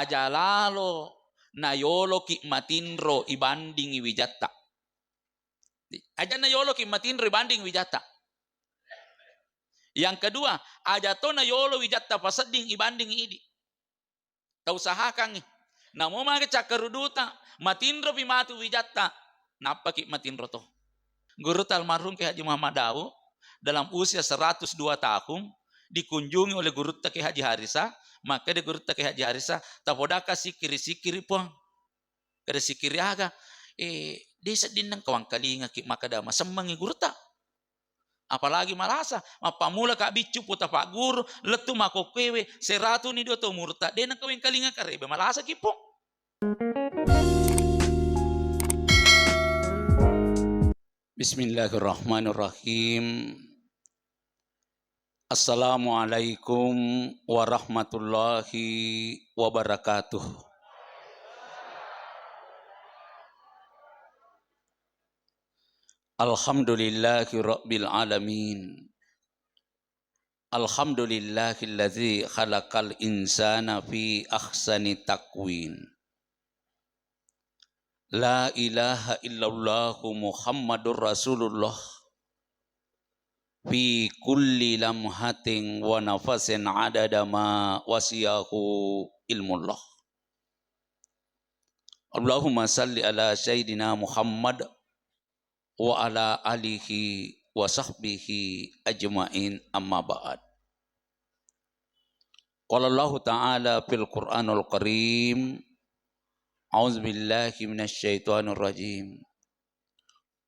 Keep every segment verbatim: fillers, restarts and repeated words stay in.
Aja lalo nayoloki matinro ibandingi wijatta. Aja nayoloki matinro ibanding wijatta. Yang kedua, aja to nayolo wijatta pasedding ibanding idi. Tausahakangngi. Namo mage cakkaruduta, matinropi matu wijatta, nappaki matinro to. Gurutta almarhum Kiai Haji Muhammad Daud dalam usia seratus dua tahun dikunjungi oleh Gurutta Kiai Haji Harisa, makkeda Gurutta Kiai Haji Harisa, "Tapodaka sikkiri-sikkiri, Puang." Kada sikkiri aga, eh, de sedding nengka wangkalingaki makkeda masemmengi Gurutta. Apalagi malasa, mappammula ka biccu puta pagguru, lettu makokkoewe, seratuni dua to murta, de nengka wengkalinga karebe, malasa ki, Puang. Bismillahirrahmanirrahim. Assalamualaikum warahmatullahi wabarakatuh. Alhamdulillahi rabbil alamin. Alhamdulillahilladzi khalaqal insana fi ahsani taqwim. La ilaha illallahu Muhammadur Rasulullah fi kulli lamhatin wa nafasin adada ma wasiyahu ilmullah. Allahumma salli ala Sayyidina Muhammad wa ala alihi wa sahbihi ajma'in, amma ba'd. Qala Allahu ta'ala fil Qur'anul Karim, a'udzu billahi minasy syaithanir rajim.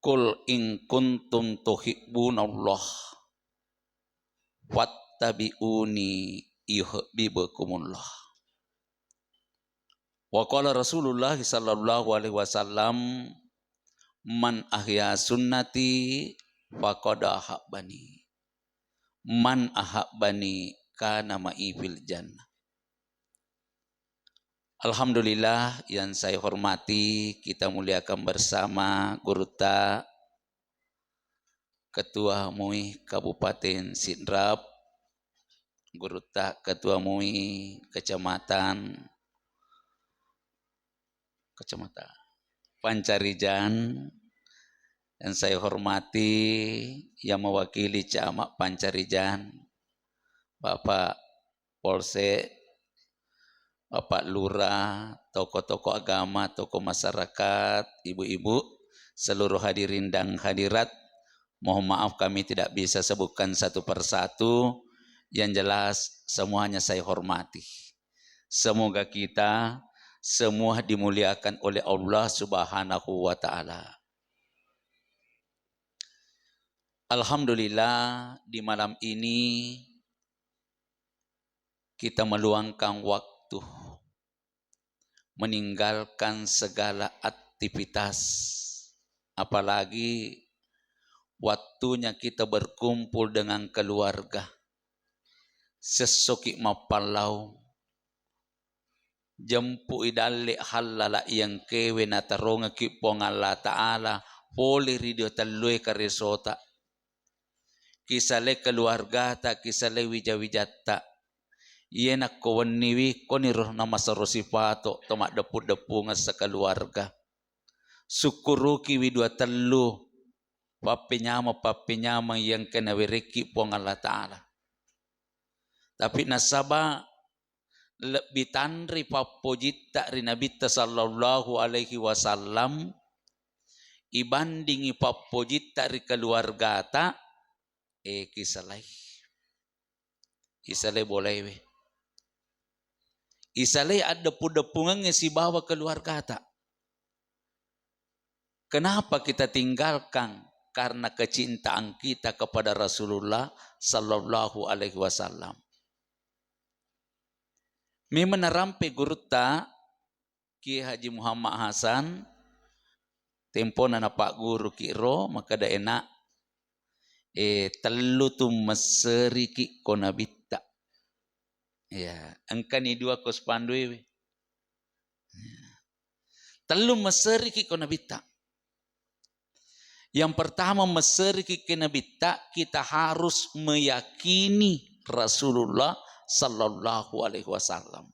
Qul in kuntum tuhibbunallah fattabi'uni yuhibbukumullah. Wa qala Rasulullah sallallahu alaihi wasallam, "Man ahya sunnati faqad ahabbani. Man ahabbani kana ma'i fil jannah." Alhamdulillah, yang saya hormati, kita muliakan bersama Gurutta, Ketua MUI Kabupaten Sidrap, Gurutta, Ketua MUI Kecamatan, Kecamatan Pancarijan, yang saya hormati, yang mewakili Camat Pancarijan, Bapak Polsek, Bapak Lurah, tokoh-tokoh agama, tokoh masyarakat, ibu-ibu, seluruh hadirin dan hadirat, mohon maaf kami tidak bisa sebutkan satu per satu, yang jelas semuanya saya hormati. Semoga kita semua dimuliakan oleh Allah Subhanahu wa Ta'ala. Alhamdulillah, di malam ini kita meluangkan waktu, meninggalkan segala aktivitas, apalagi waktunya kita berkumpul dengan keluarga. Sessoki mappallau, jempu'i dalle hallala iyengkewe natarongekki Puang Allah Ta'ala pole ri dua tellue karesota. Kisalai keluargata, kisalai wija-wijatta. Iye nakko wenniwi, koniro namasero sifato to maddeppu-deppungeng sakaluarga. Sukkurukiwi dua tellu pappenyameng-pappenyameng iyengka nawerekki Puang Allah Ta'ala. Tapi nasaba lebbi tanri pappojitta ri Nabitta sallallahu alaihi wasallam, ibandingi pappojitta ri keluargata, eh, kisalai. Isalai bolaewe. Isalai addeppu-deppungengnge sibawa keluargata. Kenapa kita tinggalkan? Karena kecintaan kita kepada Rasulullah sallallahu alaihi wasallam. Memang narampe gurutta Kiai Haji Muhammad Hasan, tempona napagguruki ro, makkeda, "Enak, eh, tellu tu messeriki ko Nabitta." Ya, engkani dua ko spandue we. Ya. Tellu messeriki ko Nabitta. Yang pertama, messeriki ke Nabitta, kita harus meyakini Rasulullah sallallahu alaihi wasallam.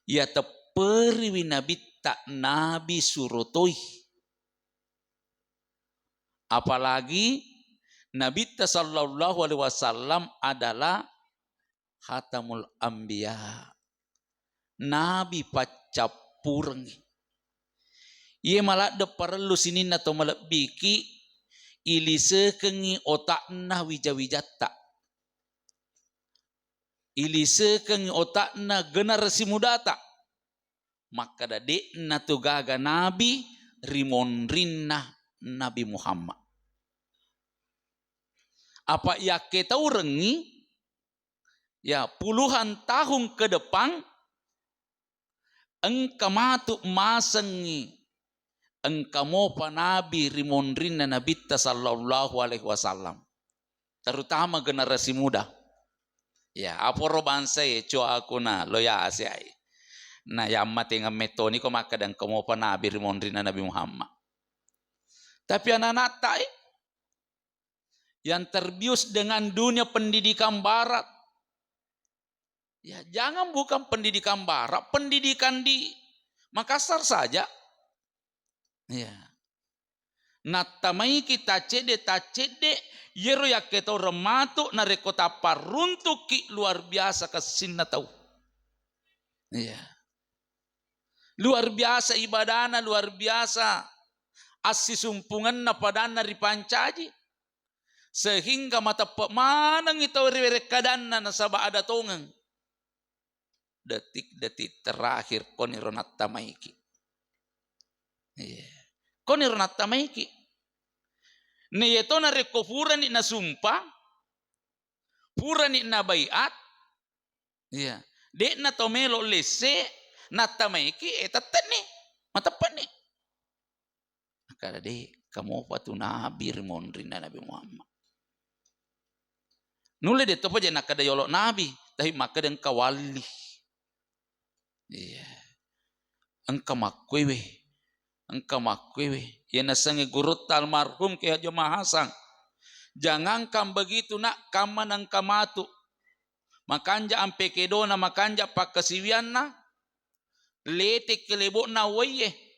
Iya tepperiwi nabitta nabi surotoi. Apalagi Nabitta sallallahu alaihi wasallam adalah Khatamul Anbiya, nabi paccappurengngi. Iye maladde parellu sininna to malebbiki, ilisekengngi otakna wija-wijatta. Ilisekengngi otakna generasi mudata. Makkeda de'na tu gaga nabi ri monrinna Nabi Muhammad. Apa yakketaurengngi, ya, puluhan tahun ke depan, engka matu masengngi, engka mopa nabi ri monrinna Nabitta sallallahu alaihi wasallam, terutama generasi muda. Ya, aporo bangsa e, coa aku na lo ya asiai. Na yammatengeng mettoni ko makkeda engka mopa nabi ri monrinna Nabi Muhammad. Tapi anak-anakta e, yang terbius dengan dunia pendidikan barat. Ya, jangan bukan pendidikan barat, pendidikan di Makassar saja. Ya. Nattamaiki taccedde-taccedde, yero yakketaureng matu narekko tapparuntukki luar biasa kessinna tau. Iya. Luar biasa ibadana, luar biasa assisumpungenna padanna ripancaji. Sehingga mateppe manengngi tau ri werekkadanna nasaba ada tongeng. Detik-detik terakhir koniro nattamaiki. Iya. Koniro nattamaiki. Nah, iyato narekko purani nasumpa, purani nabaiat, iya, de'na to melo lesse, nattamaiki, eh, tettenni, mateppenni. Makkeda, "De, kamopa tu nabi ri monrinna Nabi Muhammad." Nulle de topa je nakkeda yolo nabi, tapi makkeda engka walli. Iya. Engka makkuewe. Engka makkuewe. Iya nasengnge gurutta almarhum Kiai Haji Mahasang. Jangankan begitu, nak, kamma nengka matu. Makanja ampe kedona, makanja pakkasiwianna, lete kelebokna waie.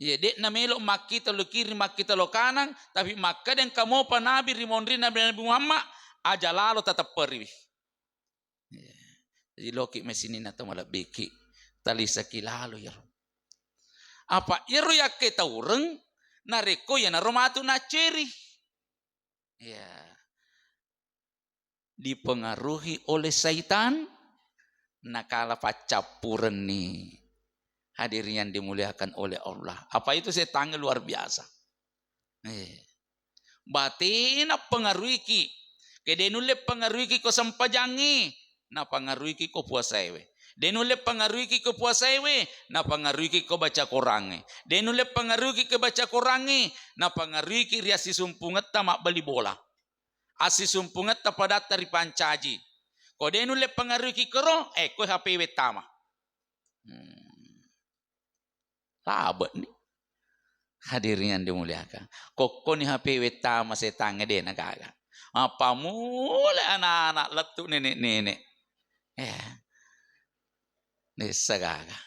Iya, de'na melo makkita lo kiri, makkita lo kanang, tapi makkeda engka mopa nabi ri monrinna Nabi Muhammad, aja lalo tatepperiwi. Iya. Jadi loki mesininna to malebbiki, talisaki lalo iyaro. Apa iyaro yakketaureng, narekko iyanaro matu nacceri. Iya. Dipengaruhi oleh syaitan, nakala paccappurenni. Hadirin yang dimuliakan oleh Allah. Apa itu setan luar biasa. Eh. Batena pengaruhiki. Ke de nulle pengaruhiki ko sempajangnge, napangaruhiki ko puasaewe. De nulle pengaruhiki ko puasaewe, napangaruhiki ko baca Korangnge. De nulle pengaruhiki ko baca Korangnge, napangaruhiki ri assisumpungetta mabbali bola. Assisumpungetta padatta ripancaji. Ko de nulle pengaruhiki kero, eh, ko H P we tama. Hmm. Labe'ni. Hadirin yang dimuliakan. Kokkoni H P we tama setangnge de na gaga. Apa mule anak-anak lettu nenek-nenek. Eh. Dessa gaga.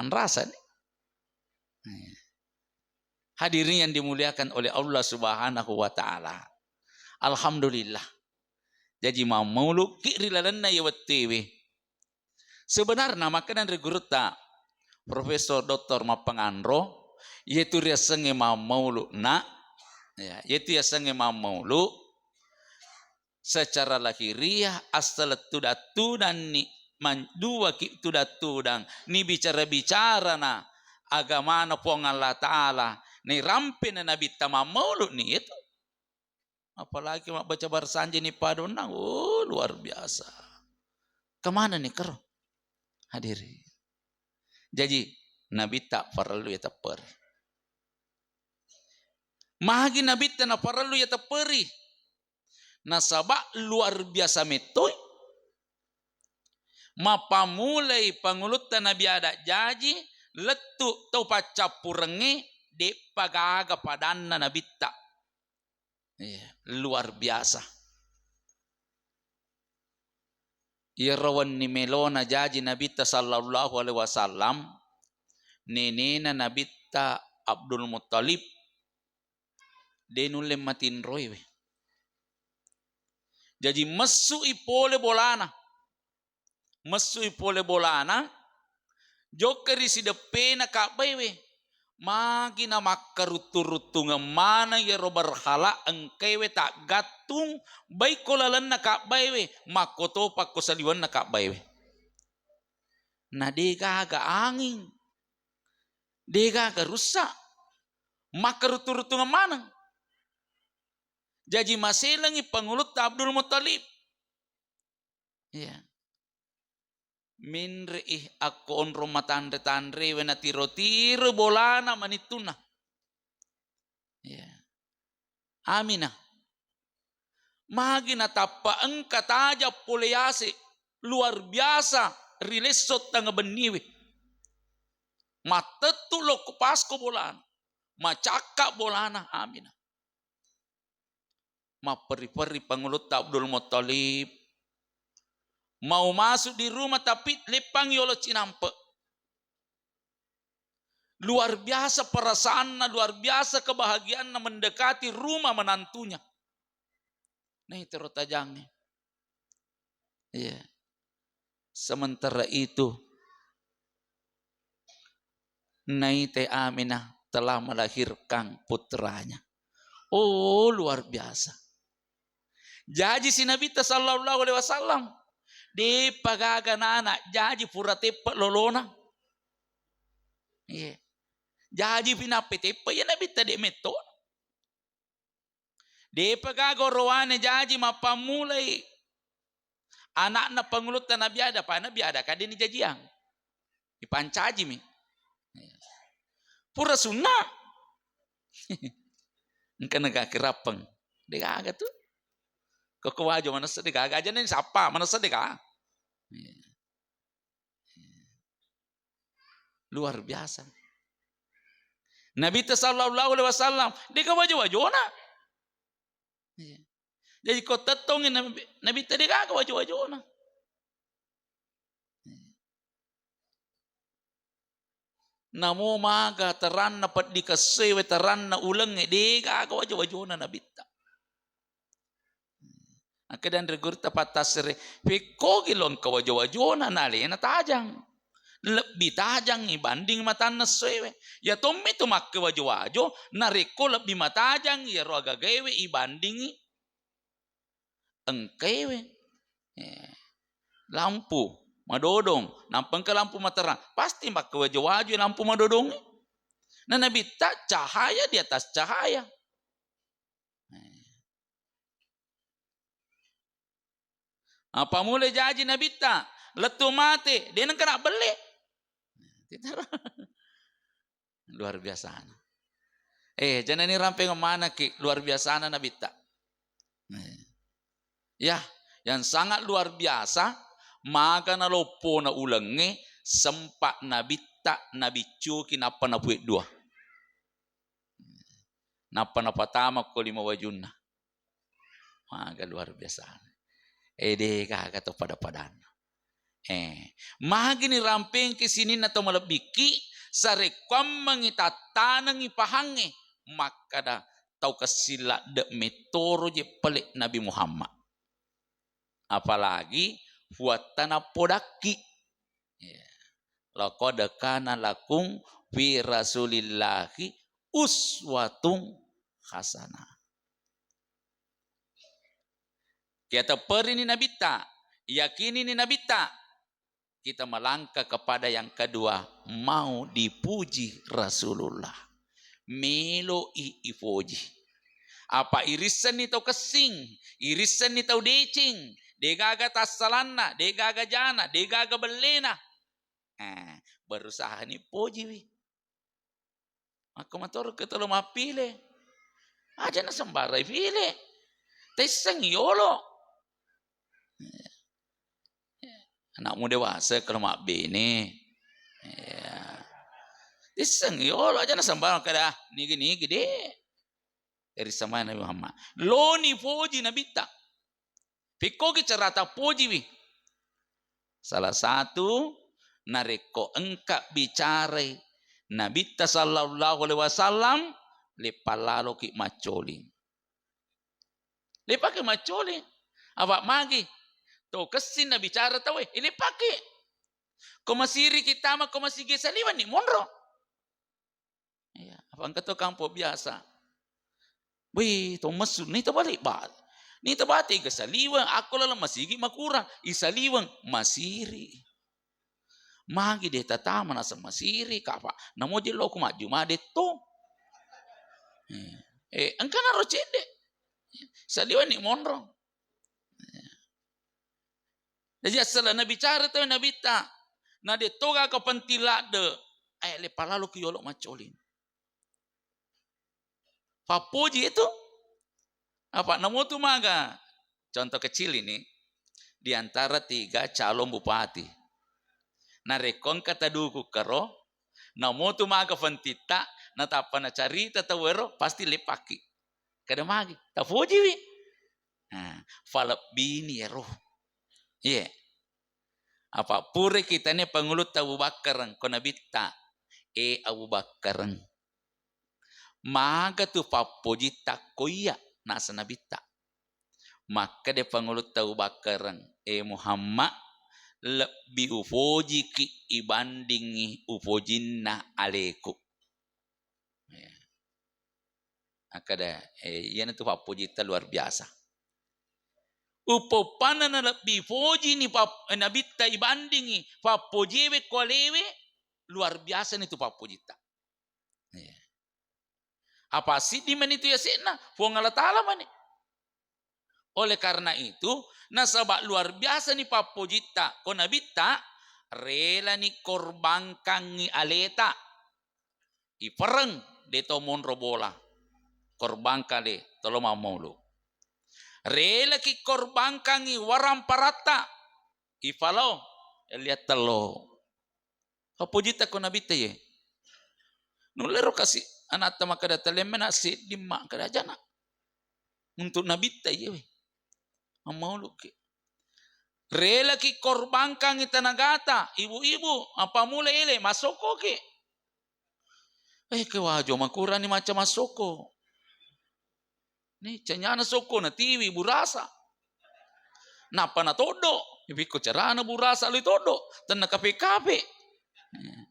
Anrasani. Eh. Hadirin yang dimuliakan oleh Allah Subhanahu wa Ta'ala. Alhamdulillah. Jaji mammauluki ri lalenna iya wettuewe. Sebenarna makkeda ri gurutta Profesor Doktor Mappanganro, iyetu riasengnge mammaulu na, ya, iyetu riasengnge mammaulu secara lahiriah, assalettuda-tudanni, man-, duaki tudang-tudang, nibicara-bicarana agamana Puang Allah Ta'ala, nirampena Nabitta mammauluni itu. Apalagi mabbaca barsanji ni padonnang, oh, luar biasa. Kemana nih kero? Hadiri. Jaji, Nabitta parellu ya tepperi. Magi Nabitta na parellu ya tepperi. Nasaba luar biasa mettoi. Mappamulai pangulutta Nabi Adam jaji, lettu tau paccappurengnge, de'pa gaga padanna Nabitta. Iya, luar biasa. Iyaro wenni melona jaji Nabitta sallallahu alaihi wasallam, nenena Nabitta Abdul Muttalib, de nulle matinroiwe. Jaji messu'i pole bolana. Messu'i pole bolana, jokka ri sideppena Ka'baiwe. Magi namakkaruttung-ruttungeng maneng iyaro berhala engkaiwe taggattung baikko lalenna Ka'baiwe, makkotopakko saliwenna Ka'baiwe. Na degaga anging, degaga russa, makkaruttung-ruttungeng maneng. Jaji maselengi pangulutta Abdul Muttalib. Iya. Menre'i akko onrong matanre-tanrewe natiro-tiro bolana manittunna. Iya. Aminah. Magi natappa engka tajang pole yase, luar biasa ri lesso tengnga benniwe. Mattettu lokko pasko bolana, macakka bolana Aminah. Mapperri-perri pangulutta Abdul Muttalib. Mau masuk di rumah, tapi leppang yolo cinampe. Luar biasa perasaanna, luar biasa kebahagiaanna mendekati rumah menantunya. Nah, itu ro tajangnge. Iya. Sementara itu, Naite Aminah telah melahirkan putranya. Oh, luar biasa. Jaji si Nabitta sallallahu alaihi wasallam, depa gaga nana, jaji pura teppa lolona. Iya. Jaji pinappe teppa ya Nabitta de metto. Depa gaga orowane jaji mappammulai anakna pangulutta Nabi Adam, pa Nabi Adam kadeni jajiang. Dipancajimi. Pura sunna. Engka nega kirappeng. Degaga tu. Koko wajo manessa degaga aja nih sapa manessa dega. Luar biasa. Nabitta sallallahu alaihi wasallam, dega wajo-wajona. Iya. Jadi ko tettongi Nabi, Nabitta dega wajo-wajona. Iya. Namo maga teranna peddi kessewe, teranna ulengnge, dega wajo-wajona Nabitta. Akkeda anre gurutta pattassere, pekkogi lo engka wajo-wajona nalena tajang. Lebbi tajang ibanding matanna essoewe. Ya tommi tu makke wajo-wajo, narekko lebbi matajang iyaro agagaewe ibandingi engkaewe. Eh, lampu madodong, nampa engka lampu materang, pasti makke wajo-wajo lampu madodongnge. Na Nabitta cahaya di atas cahaya. Eh. Apa mulai jaji Nabitta, lettu mate, de nengka nabbelle. Luar biasana. Eh, janani rampeng manaki luar biasana Nabitta. Eh. Ya, yang sangat luar biasa, maga naloppona ulengnge, sempat Nabitta nabiccuki nappa napueddua. Nappa napatama ko lima wajunna. Maga luar biasa. Eh, de gaga to pada-padanna. Eh, magini rampengki sininna to malebbikki, sarekkuammengi tattanengi pahangnge, makkada tau kessing ladde mettoro je pale Nabi Muhammad. Apalagi puatta nappodakki. Ya. Laqad kana lakum fi Rasulillahi uswatun hasanah. Kita perini Nabitta, yakinini Nabitta, kita melangkah kepada yang kedua, mau dipuji Rasulullah. Melo'i ipoji. Apa irissenni tau kessing, irissenni tau deceng, degaga tassalanna, degaga jana, degaga bellena. Eh, berusahani pojiwi. Makko matoro ke tolo mappile. Aja na sembarang pile. Tesseng yolo. Anakmu dewasa kalau mabbene. Ya. Tesseng yolo aja na sembarang kada nigi-nigi de. Eri samai Nabi Muhammad. Loni poji Nabitta. Pikkogi cerata pojiwi. Salah satu, narekko engka bicarai Nabitta sallallahu alaihi wasallam, leppallaloki maccoling. Leppaki maccoling. Apa magi? To kessing nabicara tauwe, eh, leppaki. Ko masiriki tama, ko masigi saliwenni monro. Iya, apa engka to kampo biasa. Wih, to messu, ni to balik ba-, ni to bate ga saliweng, akko laleng masigi makurang, i saliweng masiri. Magi de tatama naseng masiri, kapa. Namo jello ku majjuma de to. Eh, eh, engka naro cedde. Saliwenni monro. Jaji, assalana bicara tauwe Nabitta, na de toga ko penting ladde, eh, leppalaloki yolo maccoling. Pappoji itu. Apa namotu maga? Contoh kecil ini, di antara tiga calon bupati. Narekko engka taduku karo, namotu maga fentitta, natappa nacarita tauwero, pasti leppaki. Kada magi, tapojiwi. Nah, falebbini ero. Iya. Apa pura kitane pangulutta Abu Bakar, ko Nabitta, "Eh, Abu Bakar, maga tu pappojitta ko iya?" Nasa Nabitta. Makkeda pangulutta Abu Bakar, "Eh, Muhammad, lebbi ufojiki ibandingi ufojinna aleku." Ya. Akkeda, eh, iyanatu pappojitta luar biasa. Uppa-uppanna nalebbi fojini pap-, eh, Nabitta ibandingi fappojiewe ko alewe, luar biasani tu pappojitta. Iya. Apa siddi mani tu yase'na, Puang Allah Ta'ala mani. Oleh karena itu, nasaba luar biasani pappojitta ko Nabitta, relani korbankangngi aleta. Ipereng, de to monro bola. Korbangka de, tolo mammulu. Relaki korbangkangngi waramparatta. Ifalo, lihat telo. Pappojitta ko Nabitta ye. Nullero kasi anatta makkeda talemmena seddi makkeda jana. Untuk Nabitta ye we. Mammauluki. Relaki korbangkangngi tenagata, ibu-ibu, apa mula ele, masokkoki. Eh, kewajo makurani macca massokko. Ni canyana sokko natiwi burasa. Nappa natoddo, ipikko carana burasa lui toddo, tenna kape-kape. Eh.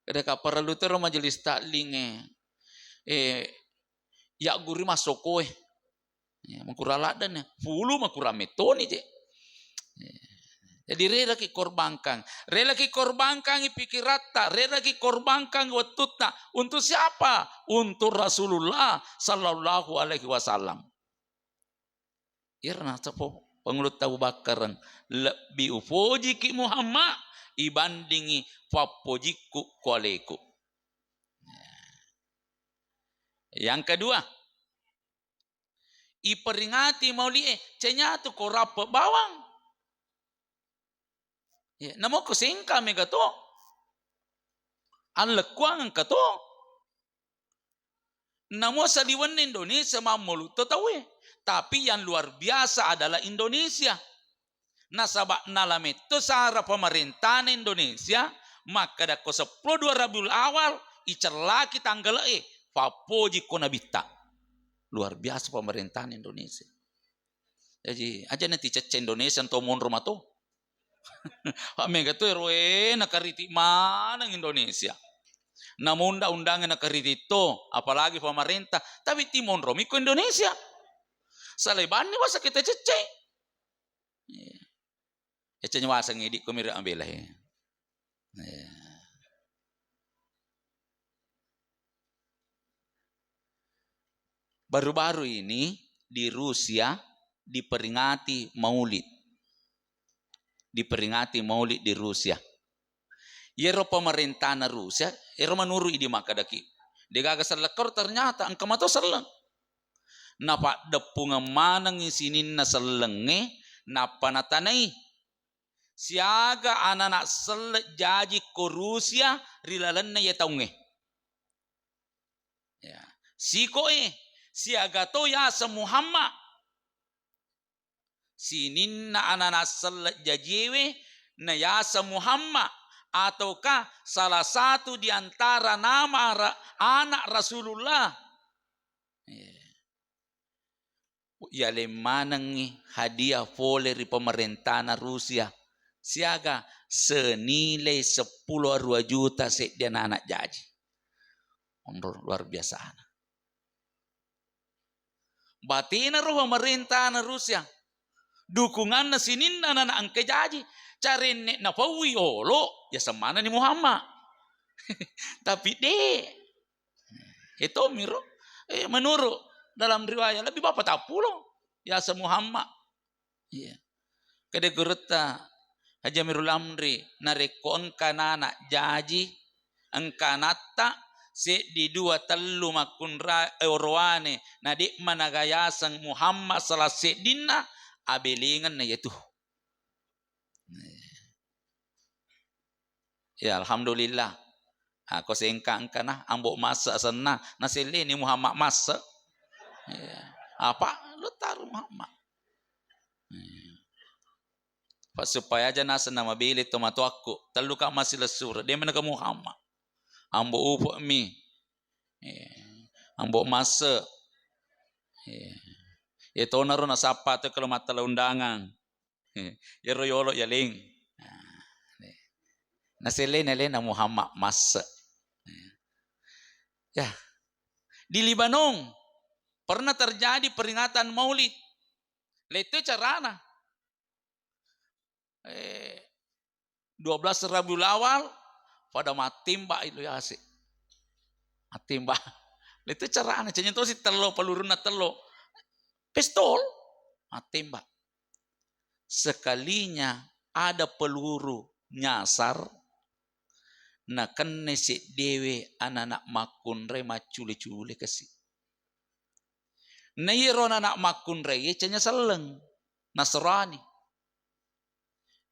Kada ka parellu tero majelis taklim, eh. Eh, yagguri massokko, eh. Ya, makurang laddanna, pulu makurang mettoni je. Ya. Jadi relaki korbangkang, relaki korbangkangi pikiratta, relaki korbangkang wettutta. Untuk siapa? Untuk Rasulullah sallallahu alaihi wasallam. Iyaro nasaba pangulutta Abu Bakkareng, lebbi ufojiki Muhammad ibandingi fappojikku ko aleku. Yang kedua, iperingati mauli'e, canyatu ko rappe bawang. Ya, namo ko sengka mega to. Allekkuang engka to. Namo saliwenna Indonesia mammulu to tauwe. Tapi yang luar biasa adalah Indonesia. Nasaba nalametto sara pemerintahna Indonesia, makkeda ko seppulo dua Rabiul Awal, icellaki tanggale'e, fappoji ko nabitta. Luar biasa pemerintahna Indonesia. Jaji, aja nanti cecce Indonesia to monro mato. Pak mega to ero, eh, nakariti maneng Indonesia. Namo undang-undang nakariti to, apalagi pemerintah. Tapi ti monro mi ko Indonesia. Salai banni wasa kita cecce. Iya. Eceng waseng idi ko mira ambela he. Iya. Baru-baru ini di Rusia diperingati Maulid. Diperingati Maulid di Rusia. Iyaro pemerintahna Rusia, ero menurut idi makkadaki. Degaga sellekkor, ternyata engka mato selleng. Napaddeppungeng manengngi sininna sellengnge, nappa natanai. Siaga anana selleng jaji ko Rusia ri lalenna iye taungnge. Ya. Sikoe, siaga to yaseng Muhammad. Sininna anana selleng jajiewe nayaseng Muhammad, ataukah salah satu di antara nama ra-, anak Rasulullah. Iya. Yaleng manengngi hadiah pole ri pemerintana Rusia, siaga senilai seppulo arua juta seddi anak jaji. Onro luar biasana. Batinaro pemerintana Rusia, dukunganna sininna anak engka jaji, carenne napaui olo, yaseng manenni Muhammad. Tapi de. Itu miro, eh, menurut dalam riwayat lebih bapak tak pulo, yaseng Muhammad. Iya. Kede gurutta Haji Amirul Amri, narekko engka anak jaji, engka anatta, seddi, dua, tellu makkunrai, eh, orowane, na de'ma nagayaseng Muhammad salah seddinna, abelengenna yetu. Ya, alhamdulillah. Ako sengka engkana, Ambo Masse asenna, naselleni Muhammad Masse. Ya. Apa lo taru Muhammad? Ya. Pak, supaya aja naseng namabili to matoakku, tellu ka masih lesur, dia menega Muhammad. Ambo Upo mi. Ya. Ambo Masse. Ya. Ya, tonaro nasappa to kalau mattala undangan. Yero yolo yaleng. Nah, nih. Naselleni alena Muhammad Masse. Ya. Di Libanon pernah terjadi peringatan Maulid. Lettu carana. Eh, dua belas Rabiul Awal pada mattimba itu yase. Mattimba. Lettu carana, cenye tosi tello, pelurunna tello. Pistol, mattimba. Sekalinya ada peluru nyasar, nakenne seddewe anak-anak makkunrai maccule-cule kasi. Na iyaro anak-anak makkunrai, cenye selleng, Nasrani.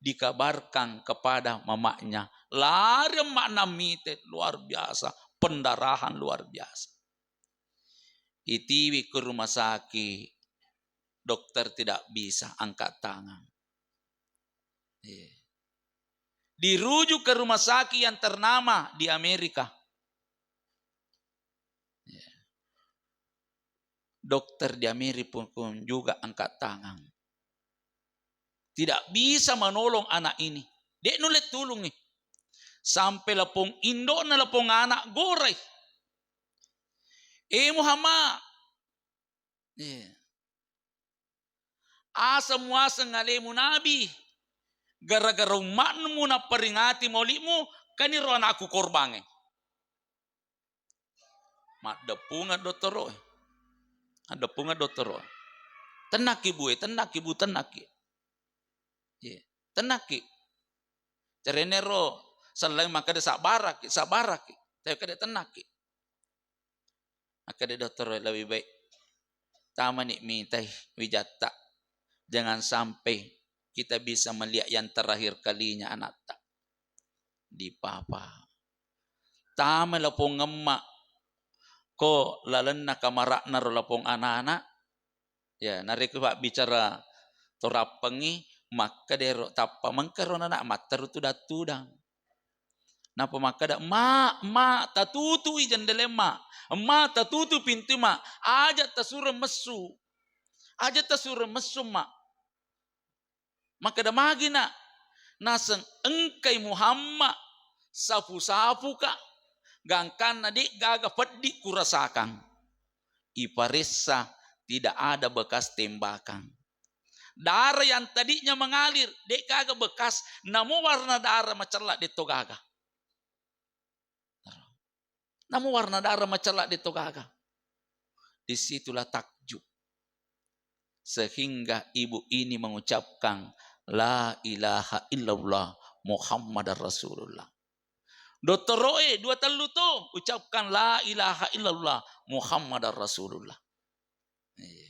Dikabarkan kepada mamanya, lari emakna mite, luar biasa, pendarahan luar biasa. Itiwi ke rumah sakit, dokter tidak bisa angkat tangan. Iya. Dirujuk ke rumah sakit yang ternama di Amerika. Iya. Dokter di Amerika pun juga angkat tangan. Tidak bisa menolong anak ini. Dek nulle tulungi. Sampai lapong indokna lapong anak gorai. Eh, Muhammad. Iya. Asa muaseng alemu nabi. Gara-gara umma'mu naperingati maulidmu, kaniro anakku korbange. Maddeppungeng dottoro'e. Maddeppungeng dottoro'e. Tennakki, Bu, e, tennakki, Bu, tennakki. Iya, tennakki. Carenero selleng makkeda, "Sabbaraki, sabbaraki." Tapi kada tennakki. Makkeda dottoro'e, "Lebih baik tamani mitai wijatta. Jangan sampai kita bisa melihat yang terakhir kalinya anatta." Dipapa. Tama lapong emma ko lalenna kamara'na ro lapong anana. Ya, narekko pabbicara torappengngi, makkedero tappa mengkero nana matteru tudang-tudang. Napa makkeda, "Ma, ma, tatutui jendele, Ma. Ma, tatutu pintu, Ma. Aja tasuro messu. Aja tasuro messu, Ma." Makkeda, "Magi, Nak?" Naseng, "Engkai Muhammad sapu-sapuka, gangkanna de' gaga peddi kurasakang. Iparessa tidak ada bekas tembakan. Darah yang tadinya mengalir, de' gaga bekas, namo warna darah macella de' to gaga." Namu warna darah macella de' to gaga. Disitulah takjub. Sehingga ibu ini mengucapkan, "La ilaha illallah Muhammadar Rasulullah." Dottoro'e dua tellu to ucapkan, "La ilaha illallah Muhammadar Rasulullah." Iya.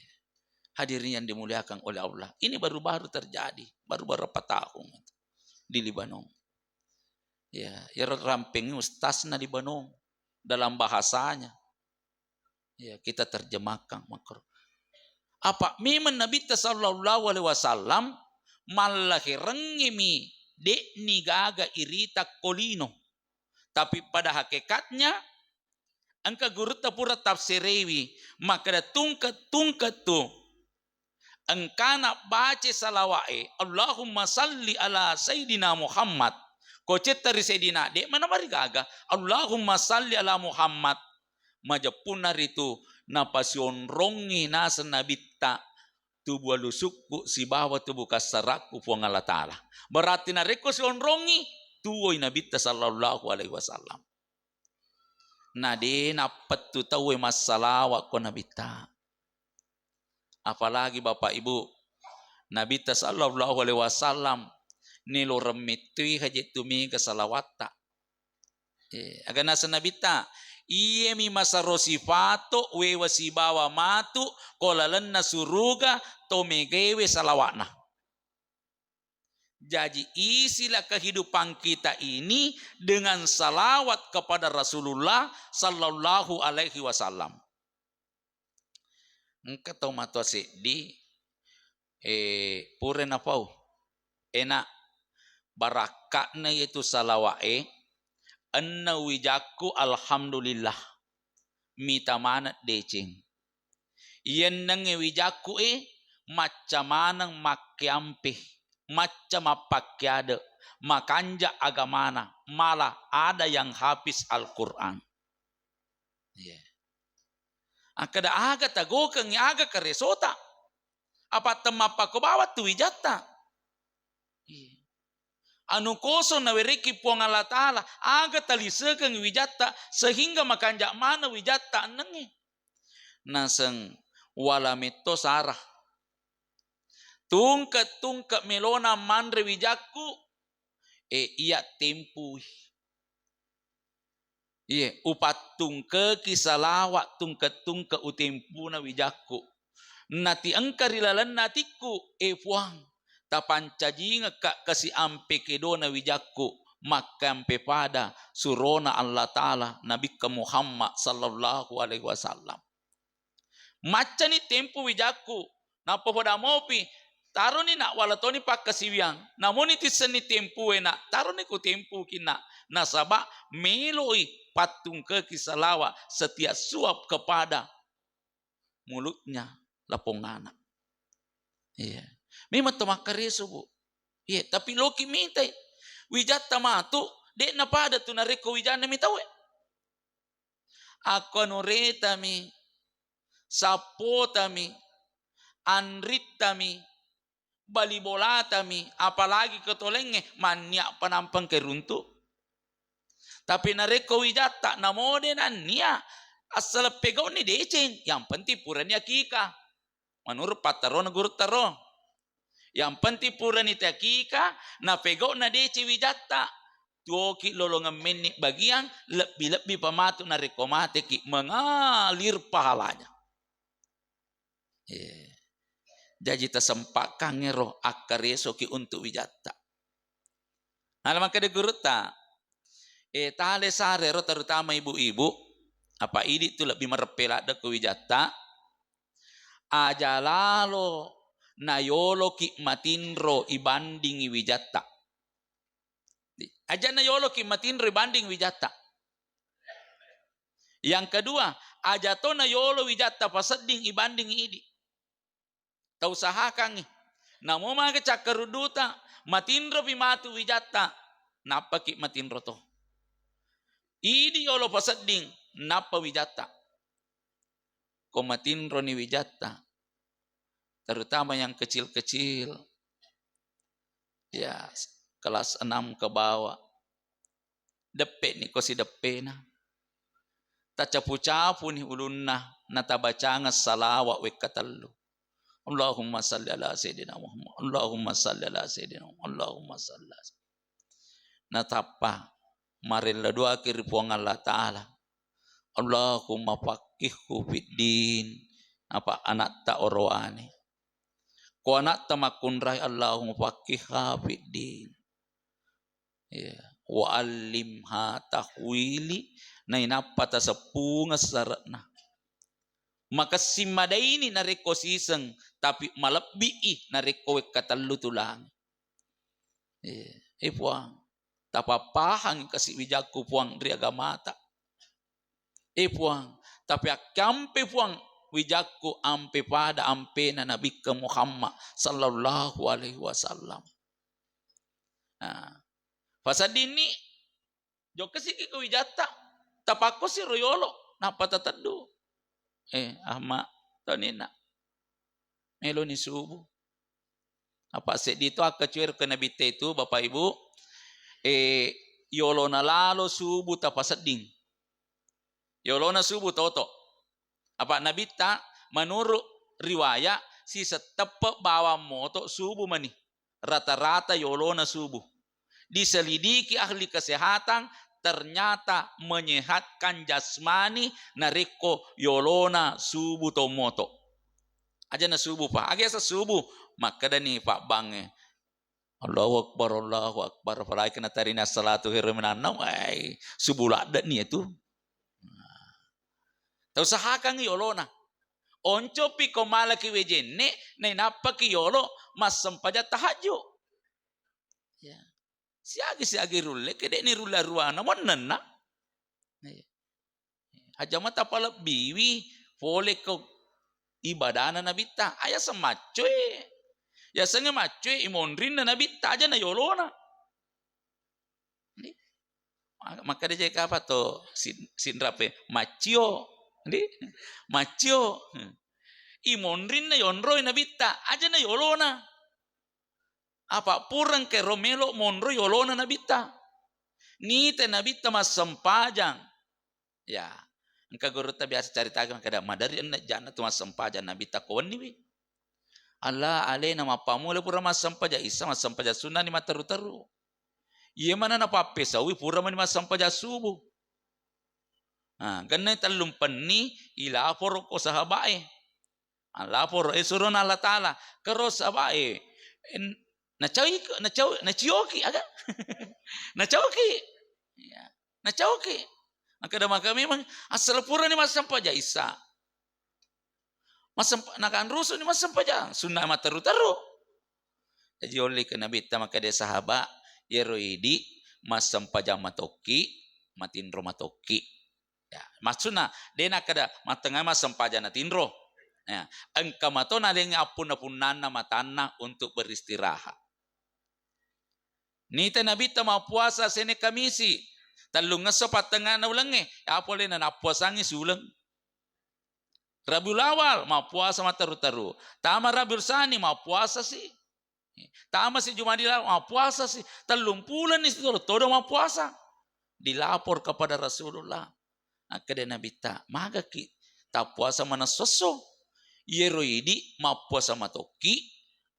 Hadirin yang dimuliakan oleh Allah, ini baru-baru terjadi, baru-baru berapa tahun itu di Libanon. Ya, iyaro rampeng ustazna Libanon dalam bahasanya. Ya, kita terjemahkan makro. Apa memang Nabi sallallahu alaihi wasallam mallahirengngimi de'ni gaga irita ko lino. Tapi pada hakikatnya, engka gurutta pura tafsirewi, makkeda tungke-tungke tu engkana baca salawa'e, "Allahumma salli ala Sayyidina Muhammad." Ko cetta ri Sayyidina, de' mana marigaga, "Allahumma salli ala Muhammad." Majeppunna ritu napasionrongi naseng Nabitta tubu alusukku sibawa tubu kassarakku Puang Allah Ta'ala. Berarti narekko sionrongi, tuwoi Nabitta sallallahu alaihi wasallam. Na de' nappettu tauwe massalawa ko Nabitta. Apalagi Bapak Ibu, Nabitta sallallahu alaihi wasallam niloreng mettui haji tu mega salawatta. Eh, aga naseng Nabitta, "Iyemi masero sifato wewa sibawa matu ko lalenna suruga to megewe salawa'na." Jaji, isilah kehidupan kita ini dengan salawat kepada Rasulullah sallallahu alaihi wasallam. Engka tau matoa seddi, eh, pura napau. Enak, barakka'na yetu salawa'e, enna wijakku alhamdulillah. Mita maneng deceng. Yennengnge wijakku e, macca maneng makkeampe, macca mappakkeade, makanja agamana, malah ada yang hafiz Al-Quran. Iya. Akkeda aga tagokeng, aga karesota. Apa temmappakko bawang tu wijatta. Iya. Anu kosong nawereki Puang Allah Ta'ala, aga talisegeng wijatta sehingga makanja maneng wijatta ennengnge. Naseng wala metto sara. Tungke-tungke melona manre wijakku, e iya tempui. Iye, upattungkeki salawa tungke-tungke utempuna wijakku. Nati engka ri lalenna atikku, e Puang, tapancajingekka kasi ampe kedona wijakku, makkampe pada surona Allah Ta'ala, Nabikka Muhammad sallallahu alaihi wasallam. Maccani tempu wijakku, nappa poda mopi, taroni nak wala toni pakkasiwiang. Namoni tissenni tempue nak, taroni ku tempuki nak. Nasaba meloi pattungkeki salawa setiap suap kepada mulutnya lapong anak. Iya. Memang to makkareso, Bu. Iya, tapi loki mitai. Wijatta matu, de napada tu narekko wijanna mi tauwe. Akkonuretami, sappotami, anrittami, bali bolatami, apalagi ketolengnge, manniappa nampengke runtu. Tapi narekko wijatta, namode nannia, assaleng pegau'ni deceng, yang penting purani akika. Menurut pattarona gurutta ro. Yang penting purani takika, napegau'na deceng wijatta. Tuoki lolongeng menni bagiang, lebbi-lebbi pamatu narekko mateki, mengalir pahalanya. Eh, jaji tasempakkangngi ro akkaresoki untuk wijatta. Nah, makkeda gurutta, eh, tale sare ro, terutama ibu-ibu, apa idi tu lebbi mareppe ladde ko wijatta, aja lalo nayoloki matinro ibandingi wijatta. Aja nayoloki matinro ibanding wijatta. Yang kedua, aja to nayolo wijatta pasedding ibanding idi. Tausahakangngi. Namo mage cakkarudduta, matinropi matu wijatta, nappaki matinro to. Idi yolo pasedding, nappa wijatta. Ko matinroni wijatta, terutama yang kecil-kecil, ya, kelas enam ke bawah, deppe'ni ko sideppena. Tacapu-capuni ulunna, natabacangeng salawa wekka tellu. Allahumma salli ala Sayyidina Muhammad. Allahumma salli ala Sayyidina Muhammad. Allahumma salli ala Sayyidina. Natappa marella doaki ri Puang Allah Ta'ala. Allahumma faqqihhu fid din. Apa anatta orowane. Ko anatta makkunrai, Allahumma faqqihha fid din. Iya. Wa allimha tahwili, nainappa taseppungeng sare'na. Makessing madaini narekko siseng, tapi malebbi'i narekko wekka tellu tulang. Iya. Eh Puang, tapappahangngi kasi wijakku Puang ri agamata. Eh Puang, tapi akkampe Puang wijakku ampe pada ampena Nabikka Muhammad sallallahu alaihi wasallam. Nah, paseddinni, jokka siki ko wijatta, tapakko siro yolo, nappa tateddu. Eh, Ahmad, tau nina. Meloni subuh. Apa seddi to akkacuer ke Nabitta itu, Bapak Ibu, eh, yolona lalo subuh tapasedding. Yolona subuh toto. Apa Nabitta menurut riwayat, sisetteppe bawang moto subuh mani. Rata-rata yolona subuh. Diselidiki ahli kesehatan, ternyata menyehatkan jasmani narekko yolona subuh to moto. Aja na subuh, Pak. Aga asa subuh? Makkedani Pak Bangnge, "Allahu Akbar, Allahu Akbar." Apalagi kena tarina salatu khairum minan naum, ai, subuh ladde ni itu. Tau usahakan yolona. Oncopi ko malaki wejenne, nainappaki yolo massempajang tahajju. Ya. Siagi-siagi rulle, kedekni rulle aruana, monnenna. Iya. Aja mata palebbiwi, pole ko ibadana Nabitta. Aya semaccoe. Ya senge maccoe imonrinna Nabitta, aja na yolona. Ndi? Maka, maka dia jadi apa to sin-, sinrape? Maccio. Ndi? Maccio. Imonrinna yonroi Nabitta, aja na yolona. Apa pureng kero melo monro yolona Nabitta. Nite Nabitta massempajang. Ya, engka gurutta biasa caritake makkeda, "Maderri enne jana tu massempajang Nabitta ko wenniwi." Allah alena mappamula pura massempajang Isa, massempajang sunnani matteru-teru. Iye mana napappesauwi pura mani massempajang subuh. Nah, gennai tellumpenni ilaporo ko sahabae. Ah, lapor, eh, surona Allah Ta'ala. Kero sahabae, en-, nacau-, nacau-, nacioki, aga? Nacauki. Ya, nacauki. Makkeda maka memang asal purani massempajang Isa. Massempa-, nakanrusuni massempajang sunna matteru-teru. Jaji olli ke Nabitta makkeda sahaba, yero idi massempajang matokki, matinro matokki. Ya, maksudna, de nakkeda mattengnga massempajang natinro. Ya, engka mato nalengngi appunna-punnanna matanna untuk beristirahat. Nita Nabitta mappuasa Senin Kamisi, tellungngesso pattengngana ulengnge, ya polena nappuasangngi siuleng. Rabiul Awal mappuasa matteru-teru. Tama Rabiul Tsani mappuasa si. Tama si Jumadil Awal, mappuasa si. Tellung puleng ni sitolo todo mappuasa. Dilapor kepada Rasulullah. Akkeda Nabitta, "Magaki tappuasa manessossu? Yero idi mappuasa matokki,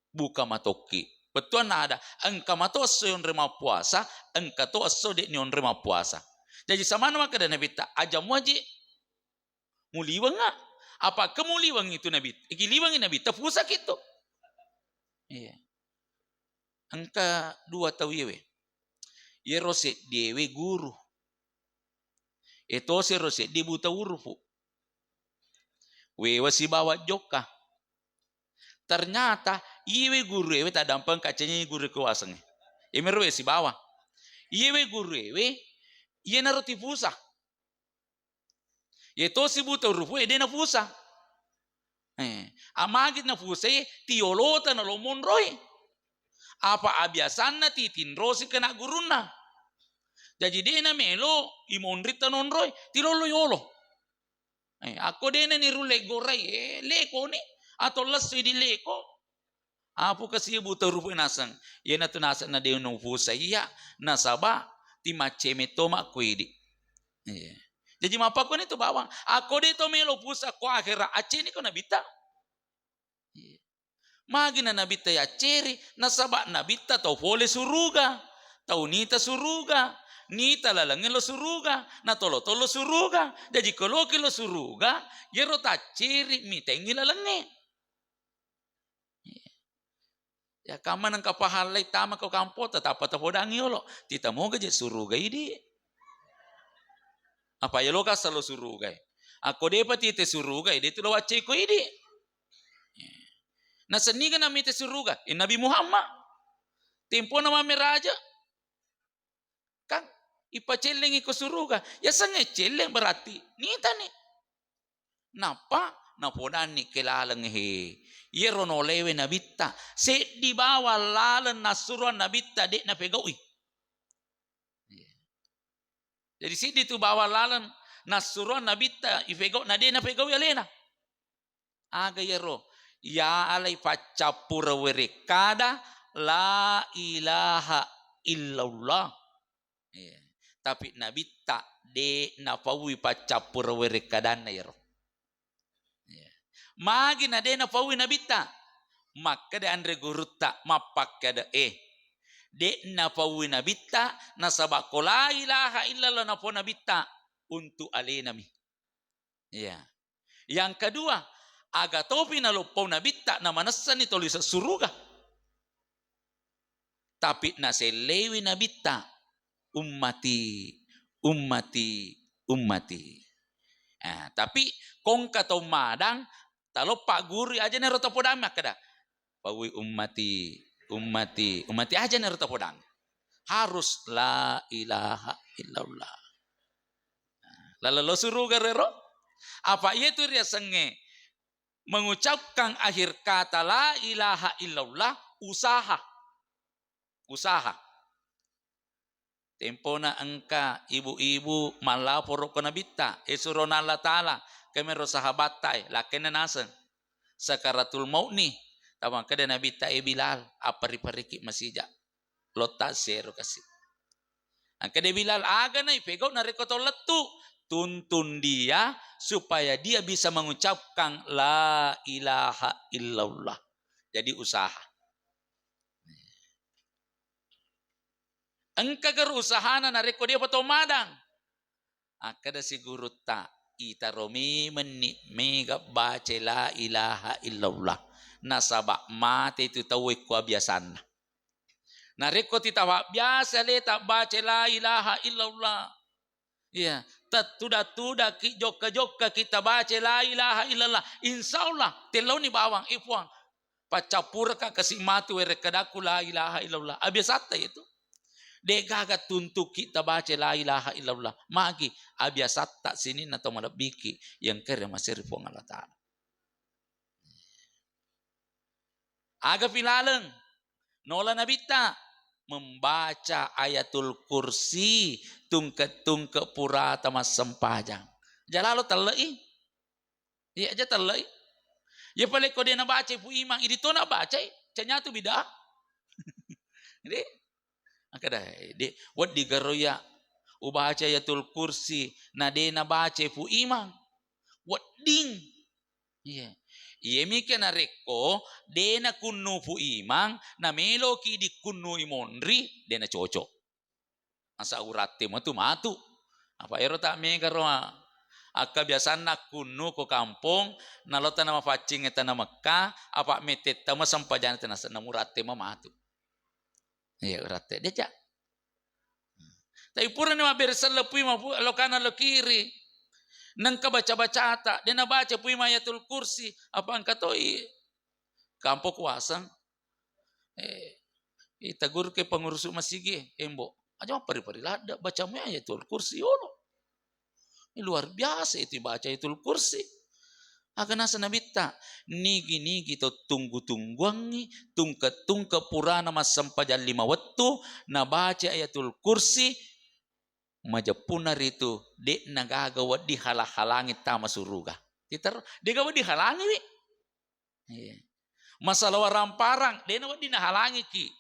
buka matokki." Bettuanna ada, engka mato esso yonre mappuasa, engka to esso de'ni yonre mappuasa. Jaji samana makkeda Nabitta, "Aja muaji." Muliwengnga. Apa ke muliweng itu Nabi? Iki liwengi Nabi, tepusaki tu. Iya. Engka dua tau iyewe. Yero seddiewe guru. Etosi ro seddi buta urufu. Wewa sibawa jokka. Ternyata iyewe guru ewe tadampeng kacenyi guru kewasengnge. Emero we sibawa. Iyewe guru ewe, iyenaro tipusa. Yetosi buta urufu e de napusa. Eh, amagi napusai tiolota nalo monroi. Apa abiasanna titinrosi kena gurunna. Jaji de namelo imonri tanonroi, tilolo yolo. Eh, akko de nanirulle gorai, eh, leko ni, atau lesso di leko. Apu kasi buta urufu naseng. Iyanatu naseng na de nupusai iya, nasaba timacceme toma ko idi. Iya. Jaji mappakoni tu bawang. Akko de to melo pusa ko akhera, acceni ko Nabitta. Iya. Magi na Nabitta yacceri, nasaba Nabitta tau pole suruga. Tau nita suruga, nita lalengnge lo suruga, na tolo-tolo suruga. Jaji ko loki lo suruga, yero tacceri mitengngi lalengnge. Ya, kamma nengka pahallai tama ko kampota, tappa tapodangi yolo. Tita moga je suruga idi. Apa yolo kasalo suruga e. Akko depa tite suruga e, de tu lo wacceko idi. Nasenniga namite suruga? E, Nabi Muhammad. Tempona mammeraja. Ipacellengi ko suruga. Yasengnge celleng berarti nitani. Nappa napodanni ke laleng he. Iyero nolewe nabitta. Seddi bawang laleng nassuruang nabitta de' napegau'i. Iya. Jadi siddi tu bawang laleng nassuruang nabitta ifegau na de' napegau'i alena. Aga iyaro? Ya alai paccappureng werekkada la ilaha illallah. Iya. Tapi nabitta de' napaui paccappureng werekkadanna iyaro. Iya. Magi na de' napaui nabitta? Makkeda anre gurutta, mappakkeda e. De' napaui nabitta, nasaba ko la ilaha illallah napau nabitta untuk alenami. Iya. Yang kedua, aga topi naloppau nabitta namanessani toli suruga. Tapi nasellewi nabitta, ummati, ummati, ummati. Ah, tapi kongka to madang, taloppa guru aja nero tapodang makkeda. Paui ummati, ummati, ummati aja nero tapodang. Harus la ilaha illallah. Laleng lo suruga rero. Apa iya tu riasengnge mengucapkan akhir kata la ilaha illallah, usaha. Usaha. Tempona engka ibu-ibu mallaporo ko nabitta, e surona Allah Ta'ala, kemero sahabatta e, lakkenna naseng. Sakaratul maut ni, tamakkeda nabitta, e Bilal, appari-pariki masija. Lotta sero kasi. Angkede Bilal, aga na ipegau narekko tau lettu? Tuntun dia supaya dia bisa mengucapkan la ilaha illallah. Jadi usaha. Engka garo usahana narekko dia pa tau madang? Akkeda si gurutta, itaro memenni mega baca la ilaha illallah. Nasaba mate tu tau ko abiasanna. Narekko titawa biasa le tabbaca la ilaha illallah. Iya, tettuda-tudaki, jokka-jokkaki tabaca la ilaha illallah. Insya Allah, tellauni bawang, eh Puang, paccappuraka kasi matu werekkadaku la ilaha illallah. Abiasatta itu. Degaga tuntuki tabaca la ilaha illallah. Magi abiasatta sininna tau malebbiki yang kere maseri Puang Allah Ta'ala. Aga pilaleng nola nabitta membaca Ayatul Kursi tungke-tungke purata massempajang. Jalalo telle'i. Iya aja telle'i. Ya pale ko de nabaca Pu Imang, idi to nabacai, canyatu bida. Jadi, angkada, de, weddi garo ya ubaca Ayatul Kursi, na de nabaca Pu Imang. Wedding. Iya. Iya mika narekko de nakunnu Pu Imang, na meloki dikkunnu i monri, de na cocok. Masa uratte matu matu. Apa ero tak mega ro akkabiasanna kunnu ko kampong, nalota nama faccing tana Mekka, apa metetta ma sempajana tana senna muratte ma matu. Iya, uratte deja. Tapi purani mabbere selleppui mapu lokana lo kiri. Nengka baca-bacata, de nabaca Pu Imang Ayatul Kursi, apa engka toi kampo kuaseng. Eh, itagurke pengurus masigi, embo. Aja mappari-pari ladda, bacamu Ayatul Kursi yolo. Ini luar biasa itu baca Ayatul Kursi. Aga nasa nabitta, nigi-nigi to tunggu-tungguangi, tungke-tungke purana massempajang lima wettu, nabaca Ayatul Kursi, majeppuna ritu, de nagaga wedding halang-halangi tama suruga. Titaro, dega wedding halangi wi. Iya. Masalah waramparang, de na wedding nahalangiki.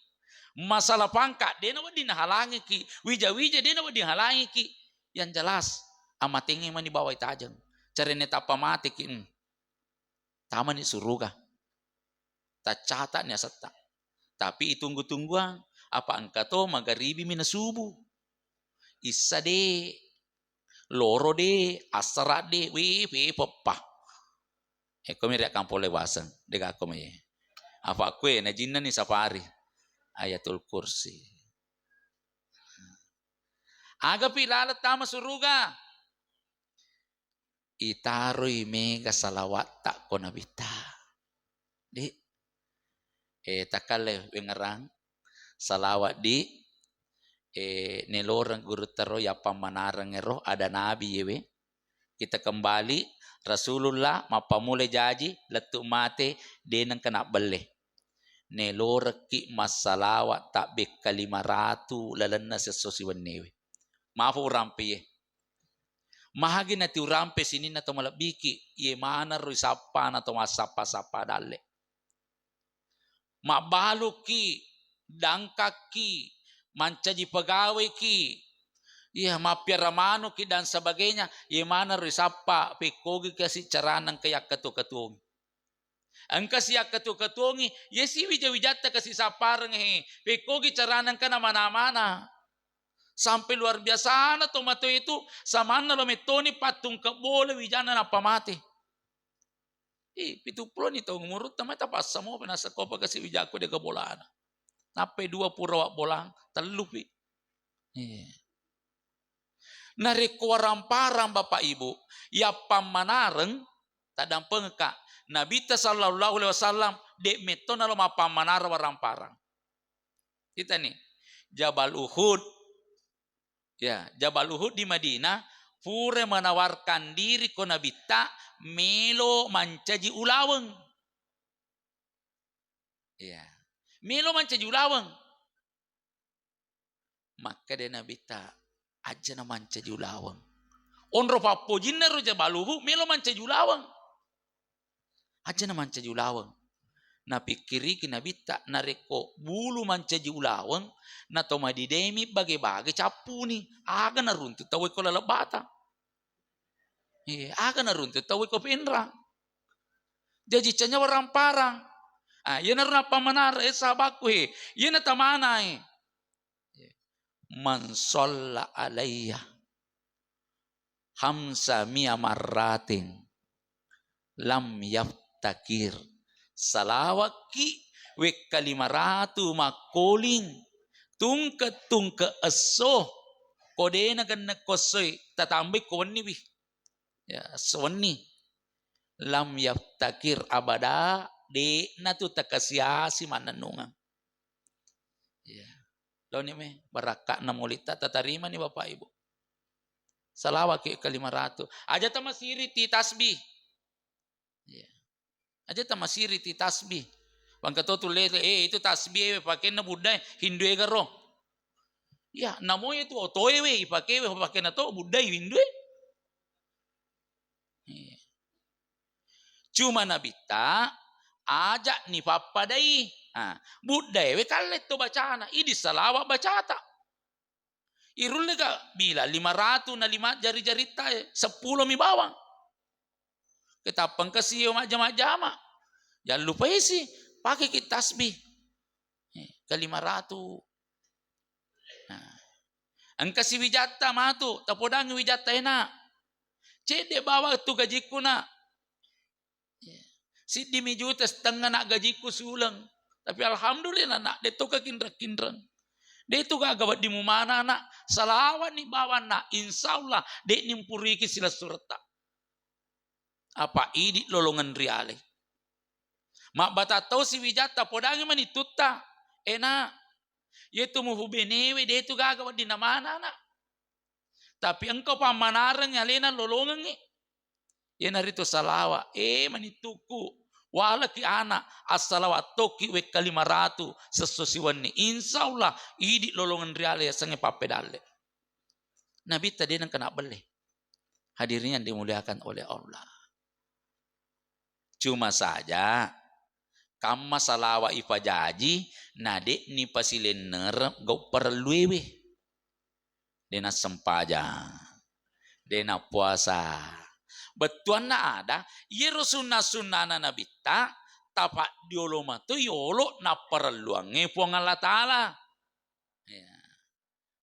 Masalah pangkat, de na wedding nahalangiki. Wija-wija, de na wedding halangiki. Yang jelas, amatengnge mani bawai tajeng. Carenne tappa mateki, hmm. Tamani suruga. Taccatani asetta. Tapi itunggu-tungguang, apa engka to magaribi mi na subuh. Issa de, loro de, assara de, wi, wi, peppa. Eko mi riak kampole waseng, dega ko mi. Apa kue na jinna ni sapari. Ayatul Kursi. Aga pi laleng tama suruga. Itaroi mega salawatta ko nabitta. Di, eh, takalle wengerang salawat di eh, neloreng gurutta ro yappammanareng ero ada nabi yewe. Kita kembali, Rasulullah mappammula jaji lettu mate, de nengka nabbelle. Nelorekki massalawa tabbekka lima ratu lalenna sesso siwennewe. Mafu urampe ye. Mahagi nati urampe sininna to malebbiki, ye maneng ro isappana to massappa-sappa dalle. Mabbaluki, dangkakki, mancaji pegaweki, iya, mappiara manuki dan sebagainya, ye maneng ro isappa, pekkogi kasi carana engka yakkatu-katuongi. Engka si yakkatu-katuongi, ye si wija-wijatta kasi sappareng he, pekkogi carana engka namana-mana. Sampai luar biasana tomatoa itu, samanna lo mettoni pattungke bola wijana nappa mate. Ih, pitu puloni taung umurutta mai tapassamopa nasakkopa kasi wijakku de gabolana. Nappai dua pura wabbolang, tellupi. Iya. Narekko waramparang Bapak Ibu, yappammanareng, tadampengka. Nabitta sallallahu alaihi wasallam, de metto nalo mappammanareng waramparang. Kita nih, Jabal Uhud. Ya, Jabal Uhud di Madinah, pura menawarkan diri ko Nabitta melo mancaji ulaweng. Ya. Melo mancaji ulaweng. Makkeda Nabitta, aja na mancaji ulaweng. Onro pappojinna ro Jabal Uhud, melo mancaji ulaweng. Aja na mancaji ulaweng. Napikkiriki Nabitta, narekko bulu mancaji ulaweng, na to madidemi bage-bage cappuni, aga naruntu tau ko laleng bata. Iya, aga naruntu tau ko penrang. Jaji canya waramparang. Ah, iya naru nappamanara, eh, sahabakku, eh, iya natamana, eh. Man shalla alayya khamsa mi'a marratin lam yaftakir. Salawakki wekka lima ratu makkoling, tungke-tungke esso, ko dena genne ko essoi, tatambai ko wenniwi. Ya, esso wenni. Lam yaftakir abada, de'na tu takasi-asi mannennungeng. Ya. Laoni me, barakka'na maulitta tatarimani Bapak Ibu. Salawaki ke lima ratu. Aja tamasiri ti tasbih. Ya. Aja tamasiri ti tasbih. Wangka to tulle, eh, itu tasbih, eh, pakenna buddai, Hindu ega ro. Ya, namo itu otoe we, ipake we, pakenna to buddai Hindu e. Iya. Cuma Nabitta, aja'ni pappadai. Ah, buddaewe kalletto bacana, idi salawat bacata. Irullega bilang lima ratu na lima jari-jaritta, eh, seppulo mi bawang. Ketappang kasi majjama-jama. Jallupaisi, pakeki tasbih. Eh, ke lima ratu. Nah. Engka siwijatta matu, tapodangi wijatta ena. Cedde bawang tu gajikku, Nak. Ya. Siddi mi juta setengah, Nak, gajikku suleng. Tapi alhamdulillah, Nak, de to kakinreng-kinreng. De tu gaga wedding mumana, Nak. Salawani bawang, Nak. Insya Allah, de nimpuriki silessuretta. Apa idi lolongeng riale. Mabbata tau siwijatta, podangi mani tutta. Ena, yetu muhu benewe, de tu gaga wedding namana, Nak. Tapi engka pammanareng alena lolongengngi. Iyanaritu salawa, eh, manittukku, walaki ana, assalawat tokki wekka lima ratu sesso siwenni. Insya Allah, idi lolongeng riale yasengnge pappedalle. Nabitta de nengka nabbelle. Hadirin yang dimuliakan oleh Allah. Cuma saja, kamma salawa ipajaji, na de'ni pasilennereng gau parelluewe. De nassempajang, de nappuasa. Bettuanna ada, iyaro sunna-sunnana Nabitta, tapaddiolo mato yolo napparelluangnge Puang Allah Ta'ala. Ya.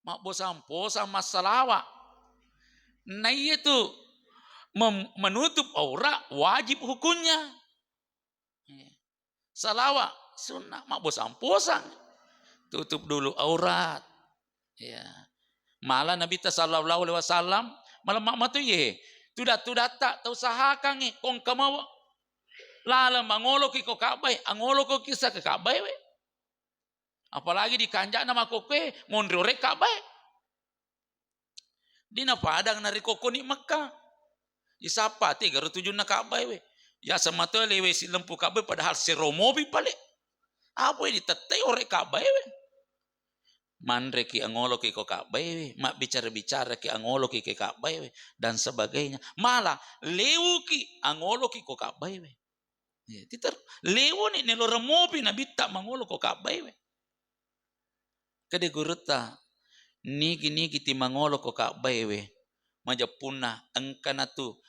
Mabbosang-posang massalawa. Naiya tu mem-, menutup aurat wajib hukumnya. Ya. Salawa sunnah, mabbosang-posang. Tutup dulu aurat. Ya. Mala Nabitta sallallahu alaihi wasallam, malemma matu ye. Tudat-tudatta tausahakangngi, kongka mau laleng mangoloki ko Ka'bah e, angoloko kissa ke Ka'bah e we. Apalagi di kanja'na makkokkoe monri ore' Ka'bae. Dina padang narekko koni Mekka. Isappa tegaro tujunna Ka'bae we. Yaseng matoa lewe silempu Ka'bae padahal sero mopi pale. Apa ditettai ore' Ka'bae we. Manreki angoloki ko Ka'bae we, mabbicara-bicaraki angoloki ke Ka'bae we, dan sebagainya. Malah lewuki angoloki ko Ka'bae we. Iya, titer-, lewoni neloreng mopi nabitta mangolo ko Ka'bae we. Kede gurutta, nigi-nigi ti mangolo ko Ka'bae we, majeppunna engkana tu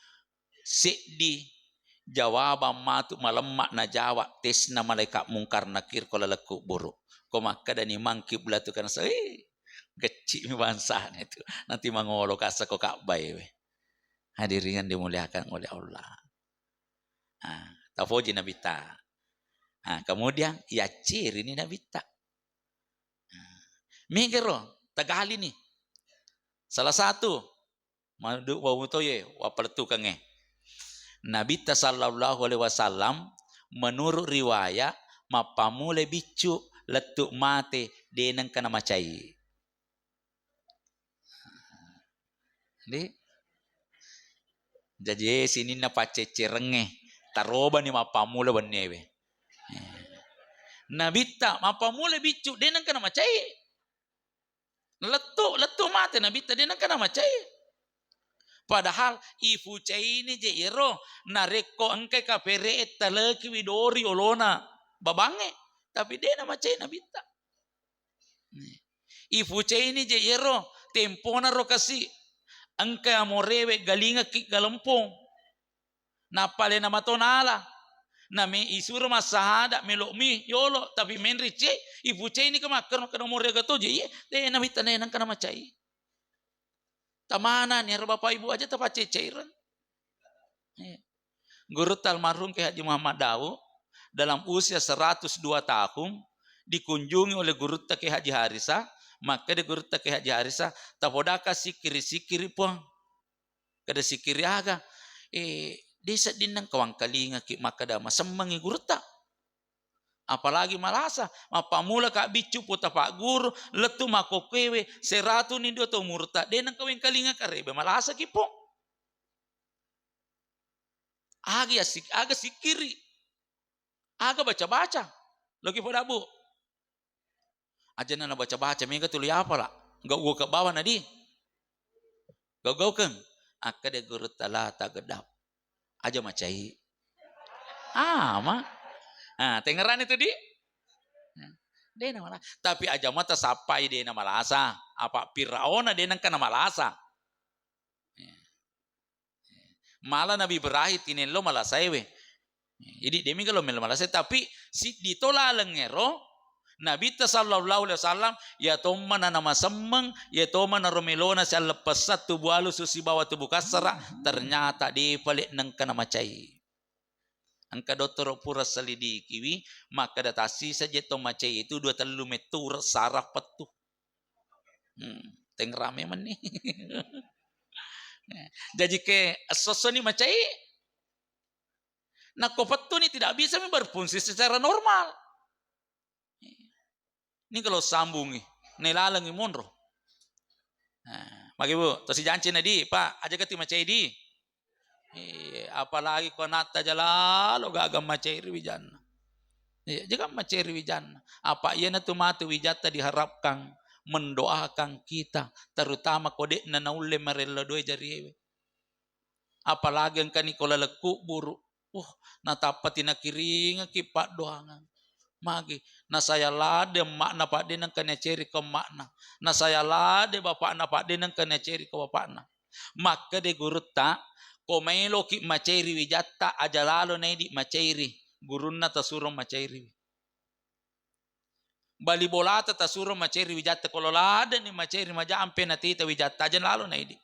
seddi jawabang matu malemma najawab tesna malaikat Mungkar Nakir ko laleng kuburu. Ko makkedani man kiblatuka nasa, eh, gecci mi bangsana itu. Nanti mangolo kasa ko Ka'bae we. Hadirin yang dimuliakan oleh Allah. Ah, tafoji Nabitta. Ah, kemudian yaccirini Nabitta. Ah, megero, tagalini. Salah satu, madu-, wau toye, wappalettukengnge. Nabitta sallallahu alaihi wasallam, menurut riwayat, mappammula biccu, lettu mate, de nengka namacai. Di? Jaji, eh, sininna pacceccerengnge, tarobani mappammula bennewe. Eh. Nabitta mappammula biccu, de nengka namacai. Lettu, lettu mate Nabitta, de nengka namacai. Padahal ifucaini je iyero, narekko engkai kapere e talekiwi dori olona babangnge, tapi de namacai Nabitta. Ifucaini je iyero, tempona ro kasi, engka amorewe galingaki galempong. Nappa alena mato nala. Name isuro massahada melo mi yolo, tapi menri ce, ifucaini ke makkero, makkeda more aga to je, iye, de Nabitta, de nengka namacai. Tamana ni ero Bapak Ibu aja tapaceceireng. Iya. Gurutta almarhum Kiai Haji Muhammad Daud dalam usia seratus dua tahun dikunjungi oleh Gurutta Kiai Haji Harisa, makkeda Gurutta Kiai Haji Harisa, tapodaka sikkiri-sikkiri Puang. Kada sikkiri aga, eh, de sedding nengka wangkalingaki makkeda masemmengi Gurutta. Apalagi malasa, mappammula ka biccu pota pagguru, lettu makkokkoewe, seratuni dua to umurutta, de nengka wengkalinga karebe, malasaki Puang. Aga ya sik-, aga sikkiri, aga baca-baca. Loki poda, Bu. Aja na baca-baca, mega tuli apala. Gau-gau ke bawah nadi. Gau-gau keng. Akka de guru tala tagedap. Aja macai. Ama. Ah, tengerani tu di. De na malasa. Tapi aja mata sapai de na malasa. Apa Firauna de nengka na malasa. Mala Nabi Ibrahim tinello malasaewe. Jadi demi kalau melo malasai, tapi siddi to laleng ero Nabitta sallallahu alaihi wasallam, ya tomma na namasemmeng, ya tomma na romelona sialleppessang tubu alusu sibawa tubu kassara, ternyata de pale nengka namacai. Engka dottoro pura selidikiwi, makkeda tassisa je to macai itu dua tellu mettu ure saraf pettu. Hmm, tengrame menni. Jadi ke esso-esso ni macai, nakko pettu ni tidak bisa mi berfungsi secara normal. Ini kalau sambungi, nelalengi monro. Nah, magi Bu, to sijanci na di, Pak, aja kati macai di. Iya, apalagi ko anatta aja lalo gaga macai ri wijanna. Iya, jaga macai ri wijanna. Apa iyana tu matu wijatta diharapkan mendoakan kita, terutama ko de'na naulle marello doe jariewe. Apalagi engkani ko laleng kuburu. Uh, natappa tinakiringaki paddoangeng. Magi, nasaya lade emma'na padde nengka naceri ko emma'na. Nasaya lade bapa'na padde nengka naceri ko bapa'na. Makkede gurutta, ko maeloki macairi wijatta, aja lalo naidi macairi. Gurunna tasuro macairiwi. Bali bolata tasuro macairi wijatta, ko lo ladeni macairi maja ampe natita wijatta, aja lalo naidi.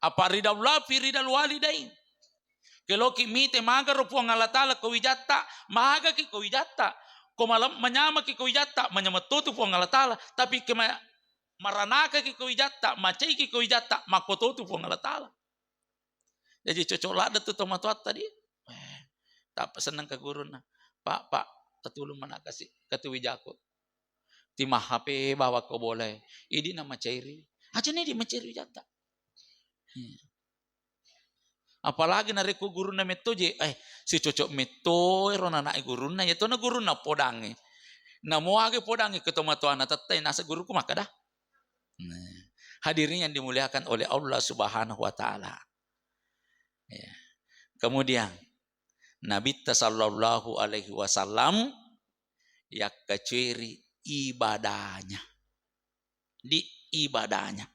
Apa ridallah fi ridal walidain. Keloki mite magaro Puang Allah Taala ko wijatta, magaki ko wijatta. Ko malam-, manyamaki ko wijatta, manyamettotu Puang Allah Taala. Tapi ke ma-, maranakaki ko wijatta, macaiki ko wijatta, makkototu Puang Allah Taala. Jaji cocok ladde tu tomatoatta di. Eh, tappa seneng ka gurunna. Pak, Pak, tatulung mana kasi, katu wijaku. Ti ma H P bawa ko bola e. Idi na macairi. Aja ne di macairi jata. Iya. Apalagi narekko gurunna metto je, eh, si cocok metto ero nanae gurunna, ya tona gurunna podangnge. Namo age podangnge ke tomatoana tettai nasa guruku makkada. Nah, hadirin yang dimuliakan oleh Allah Subhanahu wa Ta'ala. Ya. Kemudian, Nabitta sallallahu alaihi wasallam yakkacueri ibadahnya. Di ibadahnya.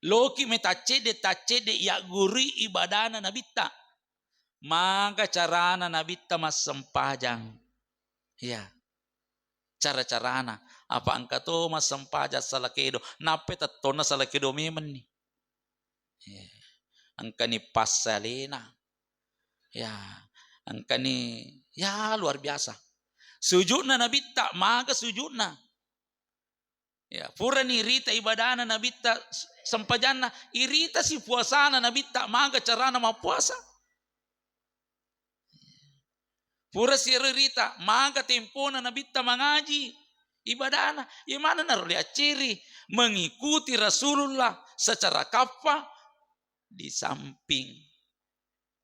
Loki me taccedde-taccedde yaggurui ibadana Nabitta. Maga carana Nabitta massempajang. Ya. Cara-carana. Apa engka to massempajang sala kedo. Nappe tettonna sala kedo memenni. Ya. Engkani passalena. Ya. Engkani, ya, luar biasa. Sujudna Nabitta, maga sujudna. Ya, purani rita ibadana Nabitta, sempajanna, irita si puasana Nabitta, maga carana mappuasa. Pura si ero rita, maga tempona Nabitta mangaji ibadana. Iya mana naro liacciri, mengikuti Rasulullah secara kaffa di samping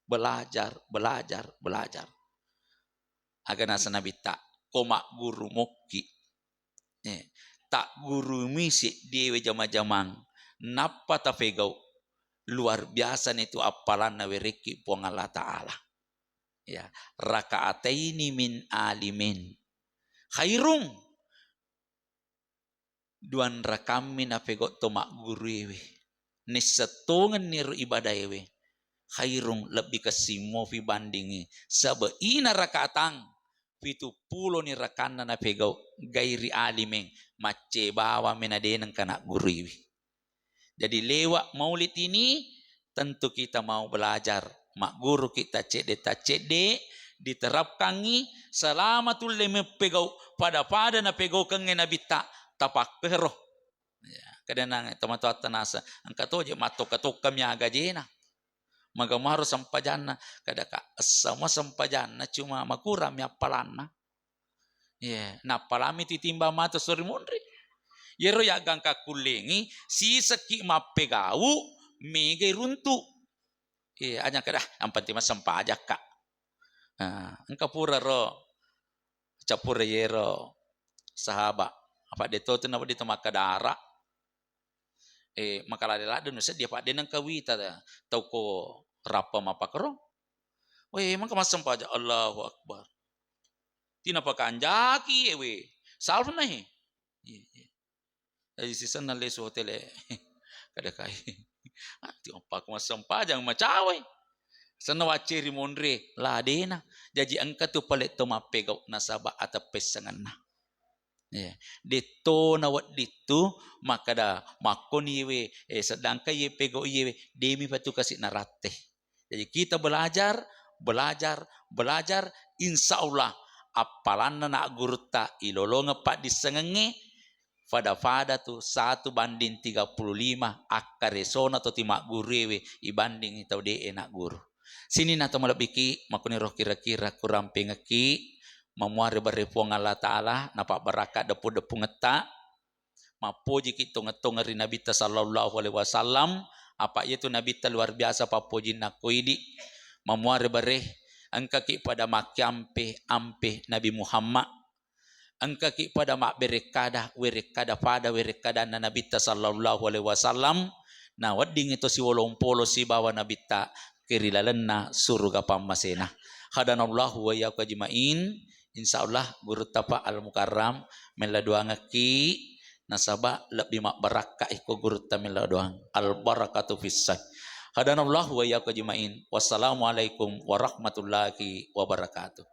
belajar, belajar, belajar. Aga nasa Nabitta, ko magguru mokki. Eh, taggurumi seddie we jama-jamang, nappa tapegau. Luar biasa nitu appalanna werekki Puang Allah Ta'ala. Ya, rakaataini min alimin khairung. Duanrakammi napegau to magguruewe. Nisseng tongenni ro ibadaewe. Khairung, lebbi kessimmofi bandingi. Sabe ina rakaatang, pitu puloni rakanna napegau gairi alimeng, macce bawammi na de nengka nagguruiwi. Jadi lewat maulid ini tentu kita mau belajar. Magguru kita cedde-taccedde, diterapkangi selama tulle meppegau pada-pada napegaukengnge Nabitta, tapakkero. Ya, kadang tomatoatta nasa, engka toje mattokka-tokka miaga jena. Magamaro sempajanna, kada ka, essa mo sempajanna cuma makurang mi appalanna. Iya, nappalami titimbang matu sori monri. Yero yaggangka kullengi, sisekki mappegau, megai runtu. Iya, aja kada, yang penting massempajakka. Nah, engka pura ro, cappura yero sahaba. Apa de to tu nawedding to makkadara. Eh, makaladde-ladde nu seddi apa de nengka wita tau ko rappa mappakero. Weh, mangka massempaja, Allahu Akbar. Tina pakanjaki ewe. Salfna he. Iya, iya. Jadi sisenna lesu hotele. Kada kai. Ah, ti apa ku massempajang macawai. Senna wacceri monre ladena. Jaji engka tu pale to mappegau nasaba atau pessengenna. Ya, detto na wedding tu makkada makkoni yewe, eh, sedangkan ye pegau yewe, demi patu kasi naratte. Jadi kita belajar, belajar, belajar, insya Allah appalanna na gurutta ilolongeng paddissengengnge, pada-pada tu satu banding tiga puluh lima akkaresona to ti magguruewe ibandingi tau de'e na guru. Sininna to malebbiki, makkuniro kira-kira kurampengekki, mamuare bare Puang Allah Ta'ala, napabbarakka deppu-deppungetta, mappojiki tongeng-tongeng ri Nabitta sallallahu alaihi wasallam, apa iyatu Nabitta luar biasa pappojinna ko idi, mamuare bare, engkaki pada makkiampe-ampe Nabi Muhammad, engkaki pada mabberekkada, werekkada pada werekkadanna Nabitta sallallahu alaihi wasallam, na weddingngi to siwolompolo sibawa Nabitta ke ri lalenna suruga pammasena. Hadanallahu wa iyyakum ajma'in. Insyaallah gurutta Pak Al Mukarram mella doangekki nasaba lebbi mabbarakka iko gurutta mella doang. Al barakatu fissah. Hadanallahu wa iyyakum ajma'in. Wassalamualaikum warahmatullahi wabarakatuh.